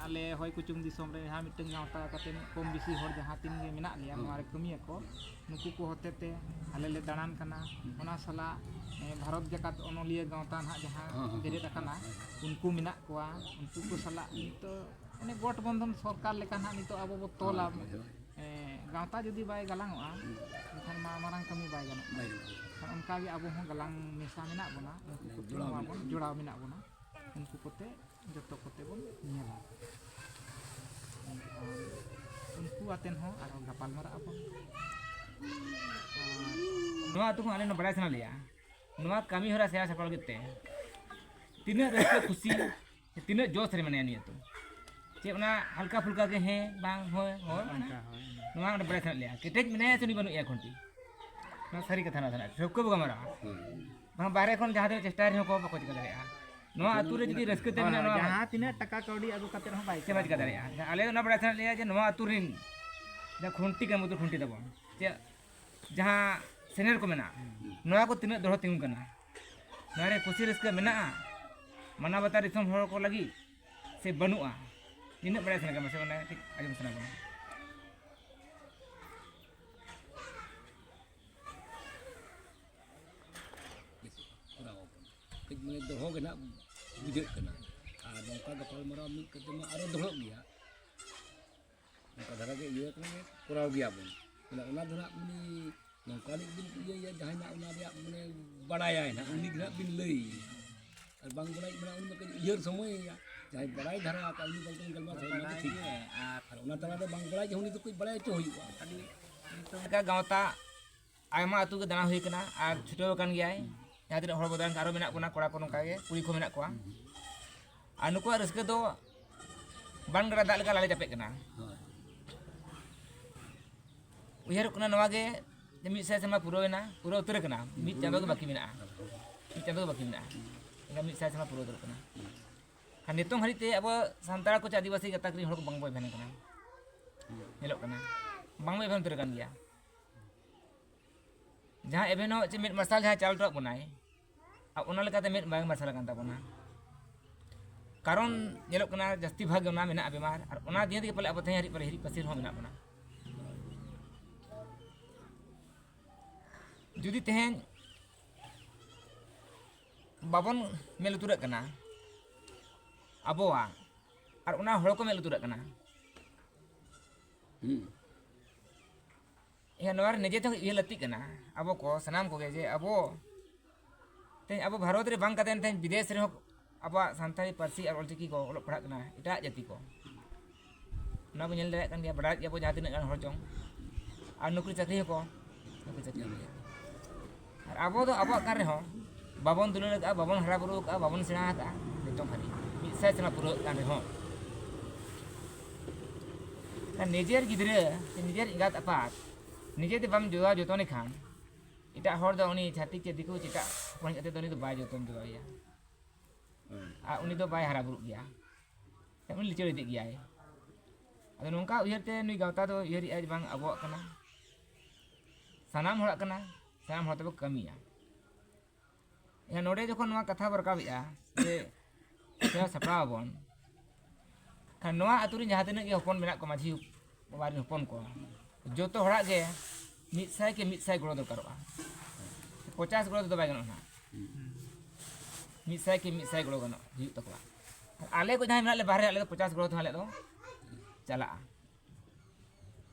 ᱟᱞᱮ ᱦᱚᱭ ᱠᱩᱪᱩᱝ ᱫᱤᱥᱚᱢ ᱨᱮ ᱡᱟᱦᱟᱸ ᱢᱤᱫᱴᱟᱝ ᱜᱟᱶᱛᱟ ᱠᱟᱛᱮᱫ ᱠᱚᱢ ᱵᱮᱥᱤ ᱦᱚᱲ ᱡᱟᱦᱟᱸ ᱛᱤᱱ ᱜᱮ ᱢᱮᱱᱟᱜ ᱞᱮᱭᱟ, ᱦᱩᱸ᱾ ᱱᱚᱣᱟ ᱨᱮ ᱠᱟᱹᱢᱤᱭᱟᱠᱚ, ᱱᱩᱠᱩ ᱠᱚ ᱦᱚᱛᱮ ᱛᱮ ᱟᱞᱮ ᱞᱮ ᱫᱟᱬᱟᱱ ᱠᱟᱱᱟ᱾ ᱦᱩᱸ᱾ ᱚᱱᱟ ᱥᱟᱞᱟᱜ, ᱮ, ᱵᱷᱟᱨᱚᱛ ᱡᱟᱠᱟᱛ ᱚᱱᱚᱞᱤᱭᱟᱹ ᱜᱟᱶᱛᱟ ᱱᱟᱦᱟᱜ ᱡᱟᱦᱟᱸ ᱦᱮᱸ, ᱦᱮᱸ, ᱵᱮᱨᱮᱫ ᱦᱮᱸ, ᱟᱠᱟᱱᱟ, ᱦᱮᱸ, ᱦᱮᱸ᱾ ᱩᱱᱠᱩ ᱢᱮᱱᱟᱜ ᱠᱚᱣᱟ, ᱩᱱᱠᱩ ᱠᱚ ᱥᱟᱞᱟᱜ ᱱᱤᱛᱚᱜ ᱚᱱᱮ ᱜᱚᱴ ᱵᱚᱱᱫᱷᱚᱱ ᱥᱚᱨᱠᱟᱨ ᱞᱮᱠᱟ ᱱᱟᱦᱟᱜ ᱱᱤᱛᱚᱜ ᱟᱵᱚ ᱵᱚ ᱛᱚᱞᱟ᱾ ᱦᱳᱭ, ᱦᱳᱭ, ᱦᱳᱭ᱾ ᱮ, ᱜᱟᱶᱛᱟ ᱡᱩᱫᱤ ᱵᱟᱭ ᱜᱟᱞᱟᱝᱚᱜᱼᱟ, ᱦᱩᱸ᱾ ᱮᱱᱠᱷᱟᱱ ᱢᱟ ᱢᱟᱨᱟᱝ ᱠᱟᱹᱢᱤ ᱵᱟᱭ ᱜᱟᱱᱚᱜᱼᱟ᱾ ᱵᱟᱭ ᱜᱟᱱᱚᱜᱼᱟ᱾ ᱮᱱᱠᱷᱟᱱ ᱚᱱᱠᱟ ᱜᱮ ᱟᱵᱚ ᱦᱚᱸ ᱜᱟᱞᱟᱝ ᱢᱮᱥᱟ ᱢᱮᱱᱟᱜ ᱵᱚᱱᱟ, ᱩᱱᱠᱩ ᱠᱚᱛᱮ ᱡᱚᱲᱟᱣ ᱱᱚᱣᱟ ᱢᱮᱱᱟᱜ ᱵᱚᱱ ᱵᱚᱱᱟ᱾ ᱡᱚᱲᱟᱣ ᱢᱮᱱᱟᱜ ᱵᱚᱱᱟ, ᱩᱱᱠᱩ ᱠᱚᱛᱮ ᱡᱚᱛᱚ ᱠᱚᱛᱮ ᱵᱚᱱ ᱧᱮᱞᱟ᱾ ᱮᱱᱠᱷᱟᱱ ᱩᱱᱠᱩ ᱟᱛᱮᱱ ᱦᱚᱸ ᱟᱨᱦᱚᱸ ᱜᱟᱯᱟᱞ ᱢᱟᱨᱟᱜ ᱟᱵᱚᱱ᱾ ᱟᱨ ᱱᱚᱣᱟ ᱟᱹᱛᱩ ᱠᱷᱚᱱ ᱟᱞᱮ ᱱᱚᱣᱟ ᱵᱟᱲᱟᱭ ᱥᱟᱱᱟ ᱞᱮᱭᱟ, ᱱᱚᱣᱟ ᱠᱟᱹᱢᱤ ᱦᱚᱨᱟ ᱥᱮᱬᱟ ᱥᱟᱯᱲᱟᱣ ᱞᱟᱹᱜᱤᱫ ᱛᱮ ᱛᱤᱱᱟᱹᱜ ᱨᱟᱹᱥᱠᱟᱹ ᱠᱷᱩᱥᱤ, ᱛᱤᱱᱟᱹᱜ ᱡᱚᱥ ᱨᱮ ᱢᱮᱱᱟᱭᱟ ᱱᱤᱭᱟᱹ ᱟᱹᱛᱩ? ᱪᱮᱫ ᱚᱱᱟ ᱦᱟᱞᱠᱟ ᱯᱷᱩᱞᱠᱟ ᱜᱮ ᱦᱮᱸ ᱵᱟᱝ ᱦᱳᱭ ᱦᱳᱭ ᱚᱱᱟ? ᱚᱱᱠᱟ ᱦᱳᱭ᱾ ᱱᱚᱣᱟ ᱚᱸᱰᱮ ᱵᱟᱲᱟᱭ ᱥᱟᱱᱟᱭᱮᱫ ᱞᱮᱭᱟ, ᱠᱮᱴᱮᱡ ᱢᱮᱱᱟᱭᱟ ᱥᱮ ᱩᱱᱤ ᱵᱟᱹᱱᱩᱜ ᱮᱭᱟ ᱠᱷᱩᱱᱴᱤ? ᱱᱚᱣᱟ ᱥᱟᱹᱨᱤ ᱠᱟᱛᱷᱟ, ᱱᱚᱣᱟ ᱫᱚ ᱱᱟᱜ ᱴᱷᱟᱹᱣᱠᱟᱹ ᱵᱚ ᱜᱟᱞᱢᱟᱨᱟᱣᱟ᱾ ᱦᱩᱸ᱾ ᱵᱟᱝ, ᱵᱟᱦᱨᱮ ᱠᱷᱚᱱ ᱡᱟᱦᱟᱸ ᱛᱤᱱᱟᱹᱜ ᱪᱮᱥᱴᱟᱭ ᱨᱮᱦᱚᱸ ᱠᱚ ᱵᱟᱠᱚ ᱪᱤᱠᱟᱹ ᱫᱟᱲᱮᱭᱟᱜᱼᱟ᱾ ᱱᱚᱣᱟ ᱟᱹᱛᱩ ᱨᱮ ᱡᱩᱫᱤ ᱨᱟᱹᱥᱠᱟᱹ ᱛᱮ ᱦᱳᱭ, ᱢᱮᱱᱟᱜᱼᱟ, ᱱᱚᱣᱟ ᱡᱟᱦᱟᱸ ᱛᱤᱱᱟᱹᱜ ᱴᱟᱠᱟ ᱠᱟᱹᱣᱰᱤ ᱟᱹᱜᱩ ᱠᱟᱛᱮ ᱨᱮᱦᱚᱸ ᱵᱟᱭ ᱪᱮᱫ ᱵᱟᱭ ᱪᱤᱠᱟᱹ ᱫᱟᱲᱮᱭᱟᱜᱼᱟ᱾ ᱟᱞᱮ ᱫᱚ ᱚᱱᱟ ᱵᱟᱲᱟᱭ ᱥᱟᱱᱟᱭᱮᱫ ᱞᱮᱭᱟ ᱡᱮ ᱱᱚᱣᱟ ᱟᱹᱛᱩ ᱨᱮᱱ ᱡᱟᱦᱟᱸ ᱠᱷᱩᱱᱴᱤ ᱠᱟᱱᱟ, ᱢᱩᱫᱽᱨᱟ ᱠᱷᱩᱱᱴᱤ ᱛᱟᱵᱚᱱ, ᱪᱮᱫ ᱡᱟᱦᱟᱸ ᱥᱮᱱᱮᱨ ᱠᱚ ᱢᱮᱱᱟᱜᱼᱟ, ᱦᱩᱸ᱾ ᱱᱚᱣᱟ ᱠᱚ ᱛᱤᱱᱟᱹᱜ ᱫᱚᱦᱲᱟ ᱛᱤᱸᱜᱩᱱ ᱠᱟᱱᱟ? ᱱᱚᱣᱟ ᱨᱮ ᱠᱩᱥᱤ ᱨᱟᱹᱥᱠᱟᱹ ᱢᱮᱱᱟᱜᱼᱟ ᱢᱟᱱᱟᱣ ᱵᱟᱛᱟᱣ ᱫᱤᱥᱚᱢ ᱦᱚᱲ ᱠᱚ ᱞᱟᱹᱜᱤᱫ ᱥᱮ ᱵᱟᱹᱱᱩᱜᱼᱟ? ᱱᱤᱱᱟᱹᱜ ᱵᱟᱲᱟᱭ ᱥᱟᱱᱟ ᱠᱟᱱᱟ, ᱥᱮ ᱚᱱᱟ ᱠᱟᱹᱴᱤᱡ ᱟᱸᱡᱚᱢ ᱥᱟᱱᱟ ᱠᱟᱱᱟ᱾ ᱠᱚᱨᱟᱣ ᱟᱵᱚᱱ᱾ ᱠᱟᱹᱡ ᱢᱟᱱᱮ ᱫᱚᱦᱚ ᱜᱮ ᱱᱟᱜ ᱵᱩᱡᱷᱟᱹᱜ ᱠᱟᱱᱟ᱾ ᱟᱨ ᱱᱚᱝᱠᱟ ᱜᱟᱯᱟᱞᱢᱟᱨᱟᱣ ᱢᱤᱫ ᱠᱟᱛᱮ ᱢᱟ ᱟᱨᱚ ᱫᱚᱦᱚᱜ ᱜᱮᱭᱟ᱾ ᱱᱚᱝᱠᱟ ᱫᱷᱟᱨᱟ ᱜᱮ ᱤᱭᱟᱹ ᱠᱟᱱᱟ, ᱠᱚᱨᱟᱣ ᱜᱮᱭᱟᱵᱚᱱ᱾ ᱢᱟᱱᱮ ᱚᱱᱟ ᱫᱚ ᱱᱟᱜ ᱩᱱᱤ ᱱᱚᱝᱠᱟ ᱟᱹᱱᱤᱡ ᱵᱤᱱ ᱤᱭᱟᱹᱭᱟ, ᱡᱟᱦᱟᱸᱭ ᱱᱟᱜ ᱚᱱᱟ ᱨᱮᱭᱟᱜ ᱢᱟᱱᱮ ᱵᱟᱲᱟᱭᱟᱭ ᱱᱟᱜ, ᱩᱱᱤ ᱜᱮ ᱱᱟᱜ ᱵᱤᱱ ᱞᱟᱹᱭ᱾ ᱟᱨ ᱵᱟᱝ ᱵᱟᱲᱟᱭ ᱢᱟᱱᱮ ᱩᱱᱤ ᱢᱟ ᱠᱟᱹᱡ ᱩᱭᱦᱟᱹᱨ ᱥᱚᱢᱚᱭᱮᱭᱟ, ᱡᱟᱦᱟᱸᱭ ᱵᱟᱲᱟᱭ ᱫᱷᱟᱨᱟ ᱟᱠᱟᱫ ᱩᱱᱤ ᱵᱟᱝ ᱜᱟᱞᱢᱟᱨᱟᱣ ᱥᱚᱢᱚᱭ ᱢᱟ ᱴᱷᱤᱠ᱾ ᱟᱨ ᱚᱱᱟ ᱛᱟᱞᱟ ᱨᱮ ᱵᱟᱝ ᱵᱟᱲᱟᱭ ᱡᱮ ᱩᱱᱤ ᱫᱚ ᱠᱟᱹᱡ ᱵᱟᱲᱟᱭ ᱦᱚᱪᱚ ᱦᱩᱭᱩᱜᱼᱟ᱾ ᱟᱹᱰᱤ ᱱᱤᱛᱚᱜ ᱞᱮᱠᱟ ᱜᱟᱶᱛᱟ ᱟᱭᱢᱟ ᱟᱹᱛᱩ ᱜᱮ ᱫᱟᱬᱟ ᱦᱩᱭ ᱠᱟᱱᱟ ᱟᱨ ᱪᱷᱩᱴᱟᱹᱣ ᱟᱠᱟᱱ ᱜᱮᱭᱟᱭ᱾ ᱡᱟᱦᱟᱸ ᱛᱤᱱᱟᱹᱜ ᱦᱚᱲ ᱵᱚ ᱫᱟᱬᱟᱱ ᱠᱟᱱᱟ, ᱟᱨᱚ ᱢᱮᱱᱟᱜ ᱵᱚᱱᱟ, ᱠᱚᱲᱟ ᱠᱚ ᱱᱚᱝᱠᱟ ᱜᱮ, ᱠᱩᱲᱤ ᱠᱚ ᱢᱮᱱᱟᱜ ᱠᱚᱣᱟ᱾ ᱟᱨ ᱱᱩᱠᱩᱣᱟᱜ ᱨᱟᱹᱥᱠᱟᱹ ᱫᱚ ᱵᱟᱱ ᱜᱟᱰᱟ ᱫᱟᱜ ᱞᱮᱠᱟ ᱞᱟᱞᱮ ᱪᱟᱯᱮᱜ ᱠᱟᱱᱟ᱾ ᱦᱳᱭ᱾ ᱩᱭᱦᱟᱹᱨᱚᱜ ᱠᱟᱱᱟ ᱱᱚᱣᱟ ᱜᱮ ᱡᱮ ᱢᱤᱫ ᱥᱟᱭ ᱥᱮᱨᱢᱟ ᱯᱩᱨᱟᱹᱣ ᱮᱱᱟ, ᱯᱩᱨᱟᱹᱣ ᱩᱛᱟᱹᱨ ᱟᱠᱟᱱᱟ, ᱢᱤᱫ ᱪᱟᱸᱫᱚ ᱜᱮ ᱵᱟᱹᱠᱤ ᱢᱮᱱᱟᱜᱼᱟ, ᱢᱤᱫ ᱪᱟᱸᱫᱚ ᱜᱮ ᱵᱟᱹᱠᱤ ᱢᱮᱱᱟᱜᱼᱟ, ᱮᱱᱠᱷᱟᱱ ᱢᱤᱫ ᱥᱟᱭ ᱥᱮᱨᱢᱟ ᱯᱩᱨᱟᱹᱣ ᱩᱛᱟᱹᱨᱚᱜ ᱠᱟᱱᱟ᱾ ᱟᱨ ᱱᱤᱛᱚᱝ ᱦᱟᱹᱨᱤᱡ ᱛᱮ ᱟᱵᱚ ᱥᱟᱱᱛᱟᱲ ᱠᱚ ᱪᱮ ᱟᱹᱫᱤᱵᱟᱹᱥᱤ ᱜᱟᱛᱟᱠ ᱨᱮᱱ ᱦᱚᱲ ᱠᱚ ᱵᱟᱝ ᱵᱚ ᱮᱵᱷᱮᱱ ᱠᱟᱱᱟ, ᱧᱮᱞᱚᱜ ᱠᱟᱱᱟ, ᱵᱟᱝ ᱵᱚ ᱮᱵᱷᱮᱱ ᱩᱛᱟᱹᱨ ᱟᱠᱟᱱ ᱜᱮᱭᱟ᱾ ᱡᱟᱦᱟᱸ ᱮᱵᱷᱮᱱ ᱦᱚᱸ ᱪᱮ ᱢᱮᱫ ᱢᱟᱨᱥᱟᱞ ᱡᱟᱦᱟᱸ ᱪᱟᱞ ᱦᱚᱴᱚᱣᱟᱜ ᱵᱚᱱᱟᱭ, ᱟᱨ ᱚᱱᱟ ᱞᱮᱠᱟᱛᱮ ᱢᱮᱫ ᱵᱟᱝ ᱢᱟᱨᱥᱟᱞ ᱟᱠᱟᱱ ᱛᱟᱵᱚᱱᱟ᱾ ᱠᱟᱨᱚᱱ ᱧᱮᱞᱚᱜ ᱠᱟᱱᱟ ᱡᱟᱹᱥᱛᱤ ᱵᱷᱟᱜᱽ ᱜᱮ ᱚᱱᱟ ᱢᱮᱱᱟᱜᱼᱟ ᱵᱮᱢᱟᱨ, ᱟᱨ ᱚᱱᱟ ᱫᱤᱭᱮ ᱛᱮᱜᱮ ᱯᱟᱞᱮ ᱟᱵᱚ ᱛᱮᱦᱮᱧ ᱦᱟᱹᱨᱤᱡ ᱯᱟᱞᱮ ᱦᱤᱨᱤᱡ ᱯᱟᱹᱥᱤᱨ ᱦᱚᱸ ᱢᱮᱱᱟᱜ ᱵᱚᱱᱟ᱾ ᱡᱩᱫᱤ ᱛᱮᱦᱮᱧ ᱵᱟᱵᱚᱱ ᱢᱮᱫ ᱞᱩᱛᱩᱨᱟᱜ ᱠᱟᱱᱟ ᱟᱵᱚᱣᱟᱜ, ᱟᱨ ᱚᱱᱟ ᱦᱚᱲ ᱠᱚ ᱢᱮᱫ ᱞᱩᱛᱩᱨᱟᱜ ᱠᱟᱱᱟ᱾ ᱦᱩᱸ᱾ ᱤᱧᱟᱹᱜ ᱱᱚᱣᱟ ᱨᱮ ᱱᱤᱡᱮ ᱛᱮᱦᱚᱸ ᱩᱭᱦᱟᱹᱨ ᱞᱟᱹᱠᱛᱤᱜ ᱠᱟᱱᱟ, ᱟᱵᱚ ᱠᱚ ᱥᱟᱱᱟᱢ ᱠᱚᱜᱮ, ᱡᱮ ᱟᱵᱚ ᱛᱮᱦᱮᱧ ᱟᱵᱚ ᱵᱷᱟᱨᱚᱛ ᱨᱮ ᱵᱟᱝ ᱠᱟᱛᱮ ᱛᱮᱦᱮᱧ ᱵᱤᱫᱮᱥ ᱨᱮᱦᱚᱸ ᱟᱵᱚᱣᱟᱜ ᱥᱟᱱᱛᱟᱲᱤ ᱯᱟᱹᱨᱥᱤ ᱟᱨ ᱚᱞᱪᱤᱠᱤ ᱠᱚ ᱚᱞᱚᱜ ᱯᱟᱲᱦᱟᱜ ᱠᱟᱱᱟ, ᱮᱴᱟᱜ ᱡᱟᱹᱛᱤ ᱠᱚ᱾ ᱚᱱᱟ ᱵᱚᱱ ᱧᱮᱞ ᱫᱟᱲᱮᱭᱟᱜ ᱠᱟᱱ ᱜᱮᱭᱟ, ᱵᱟᱲᱟᱭᱮᱫ ᱜᱮᱭᱟ ᱵᱚ ᱡᱟᱦᱟᱸ ᱛᱤᱱᱟᱹᱜ ᱜᱟᱱ ᱦᱚᱲ ᱪᱚᱝ᱾ ᱟᱨ ᱱᱚᱠᱨᱤ ᱪᱟᱹᱠᱨᱤ ᱦᱚᱸᱠᱚ, ᱱᱚᱠᱨᱤ ᱪᱟᱹᱠᱨᱤ ᱦᱚᱸᱠᱚ᱾ ᱟᱨ ᱟᱵᱚ ᱫᱚ ᱟᱵᱚᱣᱟᱜ ᱠᱟᱱ ᱨᱮᱦᱚᱸ, ᱵᱟᱵᱚᱱ ᱫᱩᱞᱟᱹᱲ ᱟᱠᱟᱫᱼᱟ, ᱵᱟᱵᱚᱱ ᱦᱟᱨᱟ ᱵᱩᱨᱩ ᱟᱠᱟᱫᱼᱟ, ᱵᱟᱵᱚᱱ ᱥᱮᱬᱟ ᱟᱠᱟᱫᱼᱟ, ᱱᱤᱛᱚᱝ ᱦᱟᱹᱵᱤᱡ ᱢᱤᱫ ᱥᱟᱭ ᱥᱮᱨᱢᱟ ᱯᱩᱨᱟᱹᱣ ᱠᱟᱱ ᱨᱮᱦᱚᱸ᱾ ᱱᱤᱡᱮᱨ ᱜᱤᱫᱽᱨᱟᱹ ᱥᱮ ᱱᱤᱡᱮᱨ ᱮᱸᱜᱟᱛ ᱟᱯᱟᱛ ᱱᱤᱡᱮ ᱛᱮ ᱵᱟᱢ ᱡᱚᱜᱟᱣ ᱡᱚᱛᱚᱱᱮ ᱠᱷᱟᱱ, ᱮᱴᱟᱜ ᱦᱚᱲ ᱫᱚ ᱩᱱᱤ ᱪᱷᱟᱹᱛᱤᱠ ᱪᱮ ᱫᱤᱠᱩ ᱪᱮ ᱮᱴᱟᱜ ᱦᱚᱯᱚᱱ ᱠᱟᱛᱮ ᱫᱚ ᱩᱱᱤ ᱫᱚ ᱵᱟᱭ ᱡᱚᱛᱚᱱ ᱡᱚᱜᱟᱣᱮᱭᱟ᱾ ᱦᱮᱸ᱾ ᱟᱨ ᱩᱱᱤ ᱫᱚ ᱵᱟᱭ ᱦᱟᱨᱟ ᱵᱩᱨᱩᱜ ᱜᱮᱭᱟ, ᱩᱱᱤ ᱞᱤᱪᱟᱹᱲ ᱤᱫᱤᱜ ᱜᱮᱭᱟᱭ᱾ ᱟᱫᱚ ᱱᱚᱝᱠᱟ ᱩᱭᱦᱟᱹᱨ ᱛᱮ ᱱᱩᱭ ᱜᱟᱶᱛᱟ ᱫᱚ ᱩᱭᱦᱟᱹᱨᱮᱜᱼᱟᱭ ᱡᱮ ᱵᱟᱝ ᱟᱵᱚᱣᱟᱜ ᱠᱟᱱᱟ, ᱥᱟᱱᱟᱢ ᱦᱚᱲᱟᱜ ᱠᱟᱱᱟ, ᱥᱟᱱᱟᱢ ᱦᱚᱲ ᱛᱮᱵᱚ ᱠᱟᱹᱢᱤᱭᱟ᱾ ᱮᱱᱠᱷᱟᱱ ᱱᱚᱰᱮ ᱡᱚᱠᱷᱚᱱ ᱱᱚᱣᱟ ᱠᱟᱛᱷᱟ ᱵᱚ ᱨᱟᱠᱟᱵᱮᱜᱼᱟ ᱡᱮ ᱥᱮᱵᱟ ᱥᱟᱯᱲᱟᱣ ᱟᱵᱚᱱ, ᱠᱷᱟᱱ ᱱᱚᱣᱟ ᱟᱹᱛᱩ ᱨᱮᱱ ᱡᱟᱦᱟᱸ ᱛᱤᱱᱟᱹᱜ ᱜᱮ ᱦᱚᱯᱚᱱ ᱢᱮᱱᱟᱜ ᱠᱚᱣᱟ, ᱢᱟᱹᱡᱷᱤ ᱵᱟᱵᱟ ᱨᱮᱱ ᱦᱚᱯᱚᱱ ᱠᱚ, ᱡᱚᱛᱚ ᱦᱚᱲᱟᱜ ᱜᱮ ᱢᱤᱫ ᱥᱟᱭ ᱠᱮ ᱢᱤᱫ ᱥᱟᱭ ᱜᱚᱲᱚ ᱫᱚᱨᱠᱟᱨᱚᱜᱼᱟ᱾ ᱯᱚᱪᱟᱥ ᱜᱚᱲᱚ ᱛᱮᱫᱚ ᱵᱟᱭ ᱜᱟᱱᱚᱜᱼᱟ ᱱᱟᱦᱟᱜ᱾ ᱢᱤᱫ ᱥᱟᱭ ᱠᱮ ᱢᱤᱫ ᱥᱟᱭ ᱜᱚᱲᱚ ᱜᱟᱱᱚᱜ ᱦᱩᱭᱩᱜ ᱛᱟᱠᱚᱣᱟ᱾ ᱟᱞᱮ ᱠᱚ ᱡᱟᱦᱟᱸᱭ ᱢᱮᱱᱟᱜ ᱞᱮ ᱵᱟᱦᱨᱮ, ᱟᱞᱮ ᱫᱚ ᱯᱚᱪᱟᱥ ᱜᱚᱲᱚ ᱛᱮᱦᱚᱸ ᱟᱞᱮ ᱫᱚ ᱪᱟᱞᱟᱜᱼᱟ᱾